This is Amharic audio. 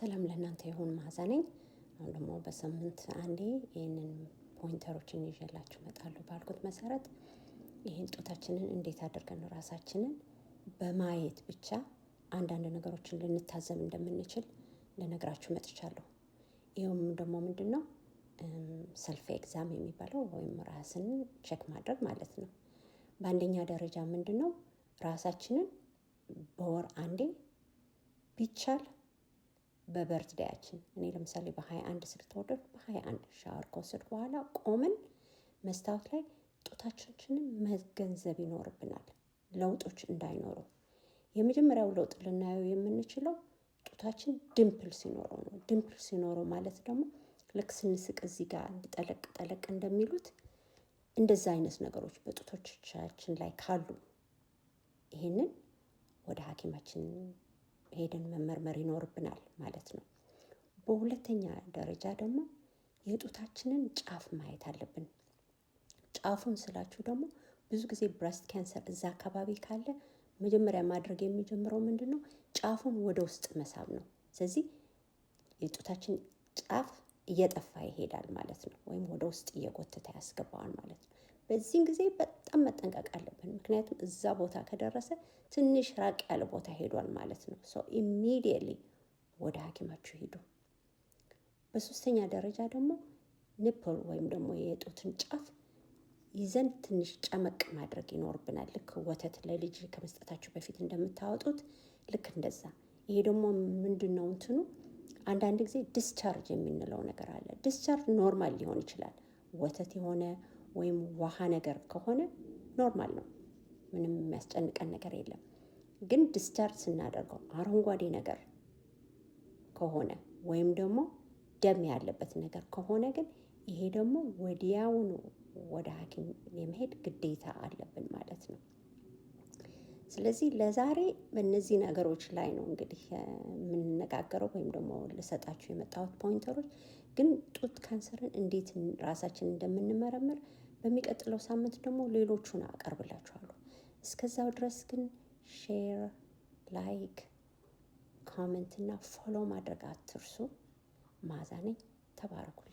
ሰላም ለእናንተ ይሁን። መዓዛ ነኝ። አሁን ደግሞ በሳምንት አንዴ ይህንን pointer ኦችን ይዤላችሁ እመጣለሁ ባልኩት መሰረት ይህን ጡታችንን እንዴት አድርገን ራሳችንን በማየት ብቻ አንዳንድ ነገሮችን ልንታዘብ እንደምንችል ልነግራችሁ መጥቻለሁ። ይኸውም ደግሞ ምንድን ነው? Self exam የሚባለው ወይም ራስን check ማድረግ ማለት ነው። በአንደኛ ደረጃ ምንድን ነው? ራሳችንን በወር አንዴ፣ ቢቻል በ birthday ያችን፣ እኔ ለምሳሌ በ21 ስለተወለድኩ በ21 ሻወር ከወሰድኩ በኋላ ቆመን መስታወት ላይ ጡታችንን መገንዘብ ይኖርብናል፣ ለውጦች እንዳይኖሩ። የመጀመሪያው ለውጥ ልናየው የምንችለው ጡታችን dimple ሲኖረው ነው። Dimple ሲኖረው ማለት ደግሞ ልክ ስንስቅ እዚህ ጋር ጠለቅ ጠለቅ እንደሚሉት እንደዛ አይነት ነገሮች በጡቶቻችን ላይ ካሉ ይህንን ወደ ሐኪማችን ሄደን መመርመር ይኖርብናል ማለት ነው። በሁለተኛ ደረጃ ደግሞ የጡታችንን ጫፍ ማየት አለብን። ጫፉን ስላችሁ ደግሞ ብዙ ጊዜ breast cancer እዛ አካባቢ ካለ መጀመሪያ ማድረግ የሚጀምረው ምንድን ነው? ጫፉን ወደ ውስጥ መሳብ ነው። ስለዚህ የጡታችን ጫፍ እየጠፋ ይሄዳል ማለት ነው፣ ወይም ወደ ውስጥ እየጎተተ ያስገባዋል ማለት ነው። በዚህን ጊዜ በጣም መጠንቀቅ አለብን። ምክንያቱም እዛ ቦታ ከደረሰ ትንሽ ራቅ ያለ ቦታ ሄዷል ማለት ነው። So immediately ወደ ሐኪማችሁ ሂዱ። በሶስተኛ ደረጃ ደግሞ nipple ወይም ደግሞ የጡትን ጫፍ ይዘን ትንሽ ጨመቅ ማድረግ ይኖርብናል። ልክ ወተት ለልጅ ከመስጠታችሁ በፊት እንደምታወጡት ልክ እንደዛ። ይሄ ደግሞ ምንድን ነው እንትኑ አንዳንድ ጊዜ discharge የምንለው ነገር አለ። Discharge normal ሊሆን ይችላል። ወተት የሆነ ወይም ውሃ ነገር ከሆነ normal ነው፣ ምንም የሚያስጨንቀን ነገር የለም። ግን discharge ስናደርገው አረንጓዴ ነገር ከሆነ ወይም ደግሞ ደም ያለበት ነገር ከሆነ ግን ይሄ ደግሞ ወዲያውኑ ወደ ሐኪም የመሄድ ግዴታ አለብን ማለት ነው። ስለዚህ ለዛሬ በእነዚህ ነገሮች ላይ ነው እንግዲህ የምንነጋገረው ወይም ደግሞ ልሰጣችሁ የመጣሁት pointer ኦች። ግን ጡት ካንሰርን እንዴት ራሳችን እንደምንመረምር በሚቀጥለው ሳምንት ደግሞ ሌሎቹን አቀርብላችኋለሁ። እስከዛው ድረስ ግን share፣ like፣ comment እና follow ማድረግ አትርሱ። መዓዛ ነኝ። ተባረኩልኝ።